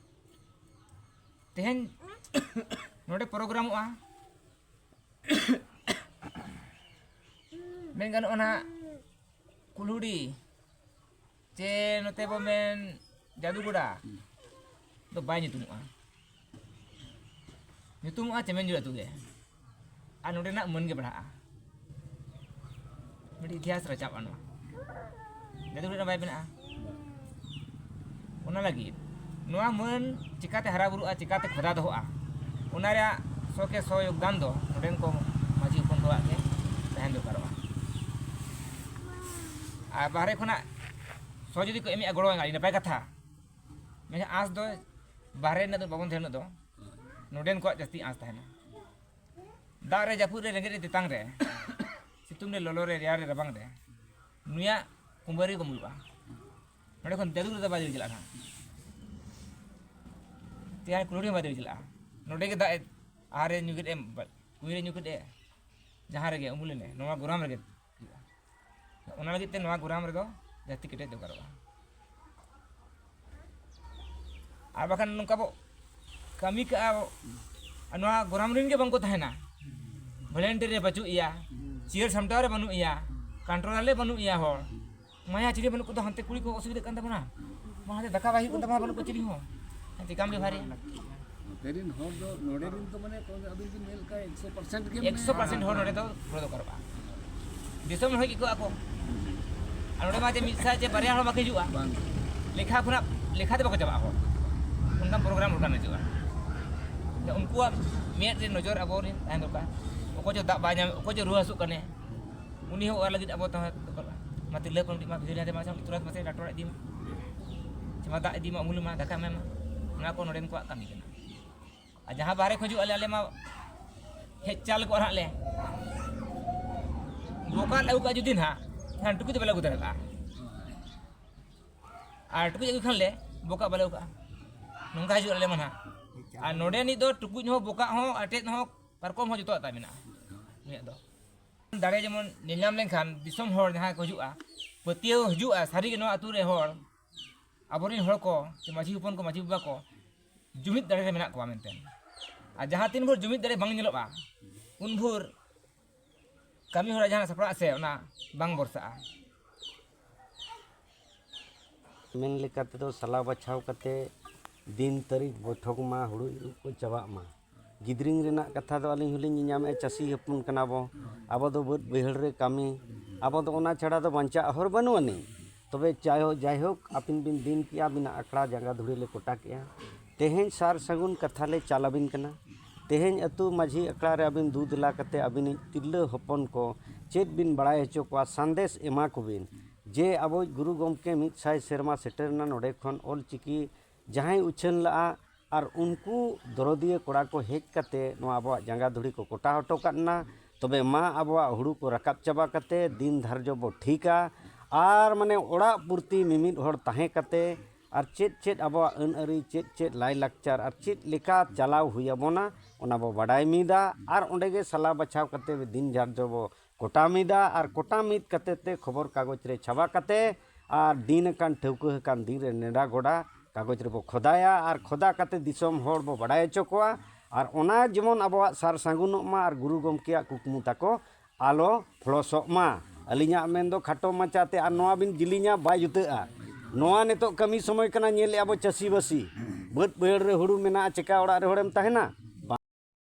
ᱛᱮᱦᱮᱧ ᱱᱚᱰᱮ ᱯᱨᱳᱜᱨᱟᱢᱚᱜᱼᱟ, ᱢᱮᱱ ᱜᱟᱱᱚᱜᱼᱟ ᱱᱟᱦᱟᱜ ᱠᱩᱞᱦᱩᱲᱤ, ᱪᱮ ᱱᱚᱛᱮ ᱵᱚ ᱢᱮᱱ ᱡᱟᱫᱩᱜᱚᱲᱟ ᱫᱚ ᱵᱟᱭ ᱧᱩᱛᱩᱢᱚᱜᱼᱟ᱾ ᱧᱩᱛᱩᱢᱚᱜᱼᱟ ᱪᱮᱢᱮᱱᱡᱳᱲ ᱟᱹᱛᱩ ᱜᱮ, ᱟᱨ ᱱᱚᱰᱮᱱᱟᱜ ᱢᱟᱹᱱ ᱜᱮ ᱵᱟᱲᱦᱟᱜᱼᱟ᱾ ᱢᱤᱫᱴᱤᱡ ᱤᱛᱤᱦᱟᱥ ᱨᱟᱪᱟᱜᱼᱟ ᱱᱚᱣᱟ, ᱡᱟᱫᱩᱜᱚᱲᱟ ᱨᱮ ᱵᱟᱭ ᱵᱮᱱᱟᱜᱼᱟ᱾ ᱚᱱᱟ ᱞᱟᱹᱜᱤᱫ ᱱᱚᱣᱟ ᱢᱟᱹᱱ ᱪᱤᱠᱟᱹᱛᱮ ᱦᱟᱨᱟ ᱵᱩᱨᱩᱜᱼᱟ, ᱪᱤᱠᱟᱹᱛᱮ ᱠᱷᱚᱫᱟ ᱫᱚᱦᱚᱜᱼᱟ, ᱚᱱᱟ ᱨᱮᱭᱟᱜ ᱥᱚ ᱠᱮ ᱥᱚ ᱭᱳᱜᱽᱫᱟᱱ ᱫᱚ ᱱᱚᱰᱮᱱ ᱠᱚ ᱢᱟᱹᱡᱷᱤ ᱦᱚᱯᱚᱱ ᱠᱚᱣᱟᱜ ᱜᱮ ᱛᱟᱦᱮᱱ ᱫᱚᱨᱠᱟᱨᱚᱜᱼᱟ᱾ ᱟᱨ ᱵᱟᱦᱨᱮ ᱠᱷᱚᱱᱟᱜ ᱥᱚ ᱡᱩᱫᱤ ᱠᱚ ᱮᱢᱮᱜᱼᱟ ᱜᱚᱲᱚ, ᱟᱹᱰᱤ ᱱᱟᱯᱟᱭ ᱠᱟᱛᱷᱟ, ᱢᱮᱱᱠᱷᱟᱱ ᱟᱸᱥ ᱫᱚ ᱵᱟᱦᱨᱮ ᱨᱮᱱᱟᱜ ᱫᱚ ᱵᱟᱵᱚᱱ ᱫᱷᱮᱭᱟᱱᱚᱜ ᱫᱚ, ᱱᱚᱰᱮᱱ ᱠᱚᱣᱟᱜ ᱡᱟᱹᱥᱛᱤ ᱟᱸᱥ ᱛᱟᱦᱮᱱᱟ᱾ ᱫᱟᱜ ᱨᱮ, ᱡᱟᱹᱯᱩᱫ ᱨᱮ, ᱨᱮᱸᱜᱮᱡ ᱨᱮ, ᱛᱮᱛᱟᱝ ᱨᱮ, ᱥᱤᱛᱩᱝ ᱨᱮ, ᱞᱚᱞᱚ ᱨᱮ, ᱨᱮᱭᱟᱲ ᱨᱮ, ᱨᱟᱵᱟᱝ ᱨᱮ, ᱱᱩᱭᱟᱜ ᱠᱩᱢᱵᱟᱹ ᱨᱮ ᱠᱩᱢᱵᱲᱩᱜᱼᱟ᱾ ᱱᱚᱰᱮ ᱠᱷᱚᱱ ᱫᱟᱹᱨᱩ ᱨᱮᱫᱚ ᱵᱟᱭ ᱫᱟᱹᱲ ᱪᱟᱞᱟᱜᱼᱟ ᱱᱟᱦᱟᱜ᱾ ᱛᱮᱦᱮᱧ ᱠᱩᱞᱦᱩᱲᱤ ᱦᱚᱸ ᱵᱟᱭ ᱫᱟᱹᱲ ᱪᱟᱞᱟᱜᱼᱟ᱾ ᱱᱚᱰᱮ ᱜᱮ ᱫᱟᱜ ᱮ, ᱟᱦᱟᱨ ᱨᱮ ᱧᱩ ᱠᱮᱫ ᱮ, ᱠᱩᱧ ᱨᱮ ᱧᱩ ᱠᱮᱫ ᱮ, ᱡᱟᱦᱟᱸ ᱨᱮᱜᱮ ᱩᱢᱩᱞ ᱮᱱᱟᱭ, ᱱᱚᱣᱟ ᱜᱚᱨᱟᱢ ᱨᱮᱜᱮ ᱦᱩᱭᱩᱜᱼᱟ᱾ ᱚᱱᱟ ᱞᱟᱹᱜᱤᱫ ᱛᱮ ᱱᱚᱣᱟ ᱜᱚᱨᱟᱢ ᱨᱮᱫᱚ ᱡᱟᱹᱥᱛᱤ ᱠᱮᱴᱮᱡ ᱫᱚᱨᱠᱟᱨᱚᱜᱼᱟ᱾ ᱟᱨ ᱵᱟᱠᱷᱟᱱ ᱱᱚᱝᱠᱟ ᱵᱚ ᱠᱟᱹᱢᱤ ᱠᱟᱜᱼᱟ, ᱟᱨ ᱱᱚᱣᱟ ᱜᱚᱨᱟᱢ ᱨᱮᱱ ᱜᱮ ᱵᱟᱝᱠᱚ ᱛᱟᱦᱮᱱᱟ᱾ ᱵᱷᱚᱞᱮᱱᱴᱤᱭᱟᱨ ᱨᱮ ᱵᱟᱹᱪᱩᱜ ᱮᱭᱟ, ᱪᱤᱭᱟᱹᱨ ᱥᱟᱢᱴᱟᱣ ᱨᱮ ᱵᱟᱹᱱᱩᱜ ᱮᱭᱟ, ᱠᱚᱱᱴᱨᱳᱞᱟᱨ ᱨᱮ ᱵᱟᱹᱱᱩᱜ ᱮᱭᱟ ᱦᱚᱲ᱾ ᱢᱟᱭᱟ ᱪᱤᱞᱤ ᱵᱟᱹᱱᱩᱜ ᱠᱚᱫᱚ, ᱦᱟᱱᱛᱮ ᱠᱩᱲᱤ ᱠᱚ ᱚᱥᱩᱵᱤᱫᱷᱟᱜ ᱠᱟᱱ ᱛᱟᱵᱚᱱᱟ, ᱵᱟᱝ ᱦᱟᱱᱛᱮ ᱫᱟᱠᱟ ᱵᱟᱭ ᱦᱩᱭᱩᱜ ᱠᱟᱱ ᱛᱟᱵᱚᱱᱟ, ᱵᱟᱹᱱᱩᱜ ᱠᱚ ᱪᱤᱞᱤ ᱦᱚᱸ᱾ ᱪᱮᱠᱟᱢ ᱵᱮᱵᱷᱟᱨᱮᱭᱟ? ᱱᱚᱛᱮ ᱨᱮᱱ ᱦᱚᱲ ᱫᱚ, ᱱᱚᱰᱮ ᱨᱮᱱ ᱫᱚ ᱢᱟᱱᱮ ᱟᱹᱵᱤᱱ ᱵᱤᱱ ᱧᱮᱞ ᱠᱟᱜᱼᱟ, ᱮᱠᱥᱚ ᱯᱟᱨᱥᱮᱱᱴ ᱜᱮ ᱢᱟᱱᱮ ᱮᱠᱥᱚ ᱯᱟᱨᱥᱮᱱᱴ ᱦᱚᱲ ᱱᱚᱰᱮ ᱫᱚ ᱜᱚᱲᱚ ᱫᱚᱨᱠᱟᱨᱚᱜᱼᱟ᱾ ᱫᱤᱥᱚᱢ ᱦᱚᱲ ᱜᱮᱠᱚ ᱟᱠᱚ᱾ ᱟᱨ ᱱᱚᱰᱮ ᱢᱟ ᱡᱮ ᱢᱤᱫ ᱥᱟᱭ ᱪᱮ ᱵᱟᱨᱭᱟ ᱦᱚᱲ ᱵᱟᱠᱚ ᱦᱤᱡᱩᱜᱼᱟ᱾ ᱵᱟᱝ᱾ ᱞᱮᱠᱷᱟ ᱠᱷᱚᱱᱟᱜ, ᱞᱮᱠᱷᱟ ᱛᱮ ᱵᱟᱠᱚ ᱪᱟᱵᱟᱜᱼᱟ ᱦᱚᱲ᱾ ᱚᱱᱠᱟᱱ ᱯᱨᱳᱜᱨᱟᱢ ᱚᱨᱜᱟᱱᱟᱭᱤᱡᱚᱜᱼᱟ᱾ ᱩᱱᱠᱩᱣᱟᱜ ᱢᱮᱫ ᱨᱮ ᱱᱚᱡᱚᱨ ᱟᱵᱚ ᱨᱮᱱ ᱛᱟᱦᱮᱸ ᱫᱚᱨᱠᱟᱨ᱾ ᱚᱠᱚᱭ ᱪᱚ ᱫᱟᱜ ᱵᱟᱭ ᱧᱟᱢ, ᱚᱠᱚᱭ ᱪᱚ ᱨᱩᱣᱟᱹ ᱦᱟᱹᱥᱩᱜ ᱠᱟᱱᱮ, ᱩᱱᱤ ᱦᱚᱸ ᱚᱱᱟ ᱞᱟᱹᱜᱤᱫ ᱟᱵᱚ ᱛᱟᱦᱮᱸ ᱫᱚᱨᱠᱟᱨ᱾ ᱢᱟ ᱛᱤᱨᱞᱟᱹ ᱦᱚᱯᱚᱱ ᱢᱤᱫᱴᱤᱡ ᱢᱟ ᱵᱷᱤᱲ ᱦᱟᱛᱮ ᱢᱟ ᱥᱮ ᱛᱩᱨᱟᱹᱛ ᱢᱟᱥᱮ ᱰᱟᱠᱴᱚᱨ ᱤᱫᱤ ᱢᱟ, ᱥᱮ ᱢᱟ ᱫᱟᱜ ᱤᱫᱤ ᱢᱟ, ᱩᱢᱩᱞ ᱢᱟ, ᱫᱟᱠᱟ ᱮᱢᱟᱭ ᱢᱟ᱾ ᱚᱱᱟ ᱠᱚ ᱱᱚᱰᱮᱱ ᱠᱚᱣᱟᱜ ᱠᱟᱹᱢᱤ ᱠᱟᱱᱟ᱾ ᱟᱨ ᱡᱟᱦᱟᱸ ᱵᱟᱦᱨᱮ ᱠᱷᱚᱱ ᱦᱤᱡᱩᱜ ᱟᱞᱮ, ᱟᱞᱮ ᱢᱟ ᱦᱮᱡ ᱪᱟᱞ ᱠᱚᱜᱼᱟ ᱱᱟᱦᱟᱜ ᱞᱮ᱾ ᱵᱚᱠᱟᱜ ᱞᱮ ᱟᱹᱜᱩ ᱠᱟᱜᱼᱟ ᱡᱩᱫᱤ ᱱᱟᱦᱟᱜ, ᱮᱱᱠᱷᱟᱱ ᱴᱩᱠᱩᱡ ᱫᱚ ᱵᱟᱞᱮ ᱟᱹᱜᱩ ᱫᱟᱲᱮᱭᱟᱜᱼᱟ᱾ ᱟᱨ ᱴᱩᱠᱩᱡ ᱟᱹᱜᱩ ᱠᱷᱟᱱ ᱞᱮ ᱵᱚᱠᱟᱜ ᱵᱟᱞᱮ ᱟᱹᱜᱩ ᱠᱟᱜᱼᱟ, ᱱᱚᱝᱠᱟ ᱦᱤᱡᱩᱜ ᱟᱞᱮ ᱢᱟ ᱱᱟᱦᱟᱜ᱾ ᱟᱨ ᱱᱚᱰᱮᱱᱤᱡ ᱫᱚ ᱴᱩᱠᱩᱡ ᱦᱚᱸ, ᱵᱚᱠᱟᱜ ᱦᱚᱸ, ᱟᱴᱮᱫ ᱦᱚᱸ, ᱯᱟᱨᱠᱚᱢ ᱦᱚᱸ ᱡᱚᱛᱚᱣᱟᱜ ᱛᱟᱭ ᱢᱮᱱᱟᱜᱼᱟ ᱩᱱᱤᱭᱟᱜ ᱫᱚ᱾ ᱫᱟᱲᱮ ᱡᱮᱢᱚᱱ ᱧᱮᱞ ᱧᱟᱢ ᱞᱮᱱᱠᱷᱟᱱ ᱫᱤᱥᱚᱢ ᱦᱚᱲ ᱡᱟᱦᱟᱸᱭ ᱠᱚ ᱦᱤᱡᱩᱜᱼᱟ, ᱯᱟᱹᱛᱭᱟᱹᱣ ᱦᱤᱡᱩᱜᱼᱟ ᱥᱟᱹᱨᱤᱜᱮ ᱱᱚᱣᱟ ᱟᱹᱛᱩ ᱨᱮ ᱦᱚᱲ, ᱟᱵᱚᱨᱮᱱ ᱦᱚᱲ ᱠᱚ, ᱥᱮ ᱢᱟᱹᱡᱷᱤ ᱦᱚᱯᱚᱱ ᱠᱚ, ᱢᱟᱹᱡᱷᱤ ᱵᱟᱵᱟ ᱠᱚ ᱡᱩᱢᱤᱫ ᱫᱟᱲᱮ ᱨᱮ ᱢᱮᱱᱟᱜ ᱠᱚᱣᱟ ᱢᱮᱱᱛᱮ᱾ ᱟᱨ ᱡᱟᱦᱟᱸ ᱛᱤᱱ ᱵᱷᱳᱨ ᱡᱩᱢᱤᱫ ᱫᱟᱲᱮ ᱵᱟᱝ ᱧᱮᱞᱚᱜᱼᱟ, ᱩᱱ ᱵᱷᱳᱨ ᱠᱟᱹᱢᱤ ᱦᱚᱨᱟ ᱡᱟᱦᱟᱸ ᱥᱟᱯᱲᱟᱜ ᱥᱮ, ᱚᱱᱟ ᱵᱟᱝ ᱵᱚᱨᱥᱟᱜᱼᱟ᱾ ᱢᱮᱱ ᱞᱮᱠᱟ ᱛᱮᱫᱚ ᱥᱟᱞᱟ ᱵᱟᱪᱷᱟᱣ ᱠᱟᱛᱮ ᱫᱤᱱ ᱛᱟᱹᱨᱤᱠᱷ ᱵᱚᱭᱴᱷᱚᱠ ᱢᱟ, ᱦᱩᱲᱩ ᱤᱨᱚᱜ ᱠᱚ ᱪᱟᱵᱟᱜ ᱢᱟ᱾ ᱜᱤᱫᱽᱨᱟᱹ ᱨᱮᱱᱟᱜ ᱠᱟᱛᱷᱟ ᱫᱚ ᱟᱹᱞᱤᱧ ᱦᱚᱸᱞᱤᱧ ᱧᱮᱧᱟᱢᱮᱫᱼᱟ, ᱪᱟᱹᱥᱤ ᱦᱚᱯᱚᱱ ᱠᱟᱱᱟ ᱵᱚ, ᱟᱵᱚ ᱫᱚ ᱵᱟᱹᱫᱽ ᱵᱟᱹᱭᱦᱟᱹᱲ ᱨᱮ ᱠᱟᱹᱢᱤ, ᱟᱵᱚ ᱫᱚ ᱚᱱᱟ ᱪᱷᱟᱲᱟ ᱫᱚ ᱵᱟᱧᱪᱟᱜ ᱦᱚᱨ ᱵᱟᱹᱱᱩᱜ ᱟᱹᱱᱤᱡ᱾ ᱛᱚᱵᱮ ᱡᱟᱭᱦᱳ-, ᱡᱟᱭᱦᱳᱠ, ᱟᱹᱵᱤᱱ ᱵᱤᱱ ᱫᱤᱱ ᱠᱮᱜᱼᱟ, ᱟᱹᱵᱤᱱᱟᱜ ᱟᱠᱷᱲᱟ ᱡᱟᱸᱜᱟ ᱫᱷᱩᱲᱤ ᱞᱮ ᱠᱚᱴᱟ ᱠᱮᱜᱼᱟ᱾ ᱛᱮᱦᱮᱧ ᱥᱟᱨ ᱥᱟᱹᱜᱩᱱ ᱠᱟᱛᱷᱟ ᱞᱮ ᱪᱟᱞ ᱟᱹᱵᱤᱱ ᱠᱟᱱᱟ᱾ ᱛᱮᱦᱮᱧ ᱟᱹᱛᱩ ᱢᱟᱹᱡᱷᱤ ᱟᱠᱷᱲᱟ ᱨᱮ ᱟᱹᱵᱤᱱ ᱫᱩ ᱫᱮᱞᱟ ᱠᱟᱛᱮ ᱟᱹᱵᱤᱱᱤᱡ ᱛᱤᱨᱞᱟᱹ ᱦᱚᱯᱚᱱ ᱠᱚ ᱪᱮᱫ ᱵᱤᱱ ᱵᱟᱲᱟᱭ ᱦᱚᱪᱚ ᱠᱚᱣᱟ, ᱥᱟᱸᱫᱮᱥ ᱮᱢᱟ ᱠᱚᱵᱤᱱ ᱡᱮ ᱟᱵᱚᱭᱤᱡ ᱜᱩᱨᱩ ᱜᱚᱢᱠᱮ ᱢᱤᱫ ᱥᱟᱭ ᱥᱮᱨᱢᱟ ᱥᱮᱴᱮᱨ ᱮᱱᱟ, ᱱᱚᱰᱮ ᱠᱷᱚᱱ ᱚᱞ ᱪᱤᱠᱤ ᱡᱟᱦᱟᱸᱭ ᱩᱪᱷᱟᱹᱱ ᱞᱟᱜᱼᱟ, ᱟᱨ ᱩᱱᱠᱩ ᱫᱚᱨᱚᱫᱤᱭᱟᱹ ᱠᱚᱲᱟ ᱠᱚ ᱦᱮᱡ ᱠᱟᱛᱮ ᱱᱚᱣᱟ ᱟᱵᱚᱣᱟᱜ ᱡᱟᱸᱜᱟ ᱫᱷᱩᱲᱤ ᱠᱚ ᱠᱚᱴᱟ ᱦᱚᱴᱚ ᱠᱟᱫ ᱮᱱᱟ᱾ ᱛᱚᱵᱮ ᱢᱟ ᱟᱵᱚᱣᱟᱜ ᱦᱩᱲᱩ ᱠᱚ ᱨᱟᱠᱟᱵ ᱪᱟᱵᱟ ᱠᱟᱛᱮ ᱫᱤᱱ ᱫᱷᱟᱨᱡᱚ ᱵᱚ ᱴᱷᱤᱠᱟ, ᱟᱨ ᱢᱟᱱᱮ ᱚᱲᱟᱜ ᱯᱩᱨᱛᱤ ᱢᱤᱢᱤᱫ ᱦᱚᱲ ᱛᱟᱦᱮᱸ ᱠᱟᱛᱮ ᱟᱨ ᱪᱮᱫ ᱪᱮᱫ ᱟᱵᱚᱣᱟᱜ ᱟᱹᱱ ᱟᱹᱨᱤ, ᱪᱮᱫ ᱪᱮᱫ ᱞᱟᱭᱼᱞᱟᱠᱪᱟᱨ ᱟᱨ ᱪᱮᱫ ᱞᱮᱠᱟ ᱪᱟᱞᱟᱣ ᱦᱩᱭ ᱟᱵᱚᱱᱟ, ᱚᱱᱟ ᱵᱚ ᱵᱟᱰᱟᱭ ᱢᱤᱫᱟ᱾ ᱟᱨ ᱚᱸᱰᱮ ᱜᱮ ᱥᱟᱞᱟ ᱵᱟᱪᱷᱟᱣ ᱠᱟᱛᱮ ᱫᱤᱱ ᱫᱷᱟᱨᱡᱚ ᱵᱚ ᱠᱚᱴᱟ ᱢᱤᱫᱟ᱾ ᱟᱨ ᱠᱚᱴᱟ ᱢᱤᱫ ᱠᱟᱛᱮ ᱛᱮ ᱠᱷᱚᱵᱚᱨ ᱠᱟᱜᱚᱡᱽ ᱨᱮ ᱪᱷᱟᱵᱟ ᱠᱟᱛᱮ ᱟᱨ ᱫᱤᱱ ᱟᱠᱟᱱ ᱴᱷᱟᱹᱣᱠᱟᱹ ᱟᱠᱟᱱ ᱫᱤᱱ ᱨᱮ ᱱᱮᱰᱟ ᱜᱚᱰᱟ ᱠᱟᱜᱚᱡᱽ ᱨᱮᱵᱚ ᱠᱷᱚᱫᱟᱭᱟ ᱟᱨ ᱠᱷᱚᱫᱟ ᱠᱟᱛᱮ ᱫᱤᱥᱚᱢ ᱦᱚᱲ ᱵᱚ ᱵᱟᱰᱟᱭ ᱦᱚᱪᱚ ᱠᱚᱣᱟ᱾ ᱟᱨ ᱚᱱᱟ ᱡᱮᱢᱚᱱ ᱟᱵᱚᱣᱟᱜ ᱥᱟᱨ ᱥᱟᱹᱜᱩᱱᱚᱜ ᱢᱟ ᱟᱨ ᱜᱩᱨᱩ ᱜᱚᱢᱠᱮᱭᱟᱜ ᱠᱩᱠᱢᱩ ᱛᱟᱠᱚ ᱟᱞᱚ ᱯᱷᱚᱞᱚᱥᱚᱜ ᱢᱟ᱾ ᱟᱹᱞᱤᱧᱟᱜ ᱢᱮᱱ ᱫᱚ ᱠᱷᱟᱴᱚ ᱢᱟᱪᱷᱟ ᱛᱮ, ᱟᱨ ᱱᱚᱣᱟ ᱵᱤᱱ ᱡᱤᱞᱤᱧᱟ ᱵᱟᱭ ᱡᱩᱛᱟᱹᱜᱼᱟ᱾ ᱱᱚᱣᱟ ᱱᱤᱛᱚᱜ ᱠᱟᱹᱢᱤ ᱥᱚᱢᱚᱭ ᱠᱟᱱᱟ, ᱧᱮᱞᱮᱜᱼᱟ ᱵᱚ ᱪᱟᱹᱥᱤᱵᱟᱹᱥᱤ, ᱵᱟᱹᱫᱽ ᱵᱟᱹᱭᱦᱟᱹᱲ ᱨᱮ ᱦᱩᱲᱩ ᱢᱮᱱᱟᱜᱼᱟ, ᱪᱮᱠᱟ ᱚᱲᱟᱜ ᱨᱮ ᱦᱚᱲᱮᱢ ᱛᱟᱦᱮᱱᱟ?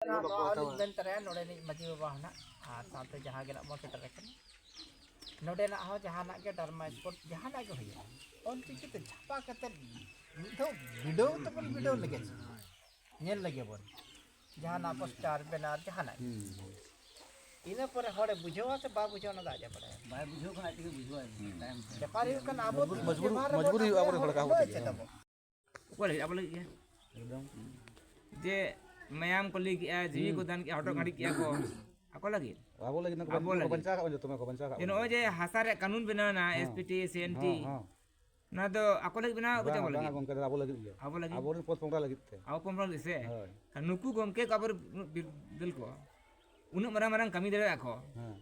ᱱᱚᱣᱟ ᱦᱚᱸᱞᱤᱧ ᱢᱮᱱ ᱛᱚᱨᱟᱭᱟ, ᱱᱚᱰᱮᱱᱤᱡ ᱢᱟᱹᱡᱷᱤ ᱵᱟᱵᱟ ᱦᱚᱸ ᱱᱟᱜ, ᱟᱨ ᱥᱟᱶᱛᱮ ᱡᱟᱦᱟᱸ ᱜᱮ ᱱᱟᱜ ᱵᱚᱱ ᱥᱮᱴᱮᱨ ᱟᱠᱟᱱᱟ, ᱱᱚᱰᱮᱱᱟᱜ ᱦᱚᱸ ᱡᱟᱦᱟᱱᱟᱜ ᱜᱮ ᱰᱨᱟᱢᱟ ᱥᱯᱳᱨᱴ ᱡᱟᱦᱟᱱᱟᱜ ᱜᱮ ᱦᱩᱭᱩᱜᱼᱟ, ᱚᱞ ᱪᱤᱠᱤ ᱛᱮ ᱪᱷᱟᱯᱟ ᱠᱟᱛᱮ ᱢᱤᱫ ᱫᱷᱟᱣ ᱵᱤᱰᱟᱹᱣ ᱛᱮᱵᱚᱱ ᱵᱤᱰᱟᱹᱣ ᱞᱮᱜᱮ ᱥᱮ, ᱧᱮᱞ ᱞᱮᱜᱮ ᱵᱚᱱ᱾ ᱡᱟᱦᱟᱱᱟᱜ ᱯᱳᱥᱴᱟᱨ, ᱵᱮᱱᱟᱨ, ᱡᱟᱦᱟᱱᱟᱜ ᱜᱮ᱾ ᱤᱱᱟᱹ ᱯᱚᱨᱮ ᱦᱚᱲᱮ ᱵᱩᱡᱷᱟᱹᱣᱟ ᱥᱮ ᱵᱟᱭ ᱵᱩᱡᱷᱟᱹᱣᱟ, ᱚᱱᱟ ᱫᱚ ᱟᱡ ᱮ ᱵᱟᱲᱟᱭᱟ᱾ ᱵᱟᱭ ᱵᱩᱡᱷᱟᱹᱣ ᱠᱷᱟᱱ ᱟᱡ ᱛᱮᱜᱮ ᱵᱩᱡᱷᱟᱹᱣᱟᱭ ᱢᱮ ᱛᱟᱭᱚᱢ ᱛᱮ᱾ ᱵᱮᱯᱟᱨ ᱦᱩᱭᱩᱜ ᱠᱟᱱᱟ, ᱟᱵᱚ ᱢᱚᱡᱽᱵᱩᱨ, ᱢᱚᱡᱽᱵᱩᱨ, ᱵᱮᱵᱚᱦᱟᱨ ᱢᱚᱡᱽᱵᱩᱨ ᱟᱵᱚᱱ ᱦᱩᱭᱩᱜᱼᱟ, ᱟᱵᱚᱨᱮᱱ ᱦᱚᱲ ᱠᱟᱱᱟ ᱵᱚᱱ᱾ ᱚᱠᱚᱭ ᱞᱟᱹᱜᱤᱫ? ᱟᱵᱚ ᱞᱟᱹᱜᱤᱫ ᱜᱮ᱾ ᱮᱠᱫᱚᱢ᱾ ᱡᱮ ᱢᱟᱭᱟᱢ ᱠᱚ ᱞᱟᱹᱭ ᱠᱮᱜᱼᱟ, ᱡᱤᱣᱤ ᱠᱚ ᱫᱟᱱ ᱠᱮᱜᱼᱟ, ᱦᱚᱴᱚᱜ ᱠᱟᱹᱰᱤ ᱠᱮᱜᱼᱟ ᱠᱚ᱾ ᱟᱠᱚ ᱞᱟᱹᱜᱤᱫ? ᱟᱵᱚ ᱞᱟᱹᱜᱤᱫ ᱱᱩᱠᱩ ᱟᱵᱚ ᱵᱟᱧ- ᱞᱟᱹᱜᱤᱫ᱾ ᱵᱟᱧᱪᱟᱣ ᱟᱠᱟᱫ ᱵᱚᱱ ᱡᱚᱛᱚ ᱢᱟ ᱠᱚ ᱵᱟᱧᱪᱟᱣ ᱟᱠᱟᱫ ᱡᱮ ᱵᱚᱱ᱾ ᱱᱚᱜᱼᱚᱭ ᱡᱮ ᱦᱟᱥᱟ ᱨᱮᱭᱟᱜ ᱠᱟᱹᱱᱩᱱ ᱵᱮᱱᱟᱣ ᱮᱱᱟ, ᱦᱮᱸ, S P T, S C, N T, ᱦᱮᱸ, ᱦᱮᱸ᱾ ᱚᱱᱟ ᱫᱚ ᱟᱠᱚ ᱞᱟᱹᱜᱤᱫ ᱵᱮᱱᱟᱣ ᱠᱚ ᱪᱮ ᱵᱟᱝ, ᱟᱵᱚ ᱵᱟᱝ ᱞᱟᱹᱜᱤᱫ? ᱜᱚᱢᱠᱮ, ᱟᱵᱚ ᱞᱟᱹᱜᱤᱫ ᱜᱮ᱾ ᱟᱵᱚ ᱞᱟᱹᱜᱤᱫ? ᱟᱵᱚᱨᱮᱱ ᱯᱚᱫᱽ ᱯᱚᱝᱲᱟ ᱞᱟᱹᱜᱤᱫ ᱛᱮ᱾ ᱟᱵᱚ ᱯᱚᱱᱯᱚᱨᱟ ᱞᱟᱹᱜᱤᱫ ᱥᱮ? ᱦᱳᱭ᱾ ᱟᱨ ᱱᱩᱠᱩ ᱜᱚᱢᱠᱮ ᱠᱚ ᱟᱵᱚ ᱵᱤᱨᱫᱟᱹᱞ ᱠᱚ ᱩᱱᱟᱹᱜ ᱢᱟᱨᱟᱝ ᱢᱟᱨᱟᱝ ᱠᱟᱹᱢᱤ ᱫᱟᱲᱮᱭᱟᱜᱼᱟ ᱠᱚ, ᱦᱮᱸ᱾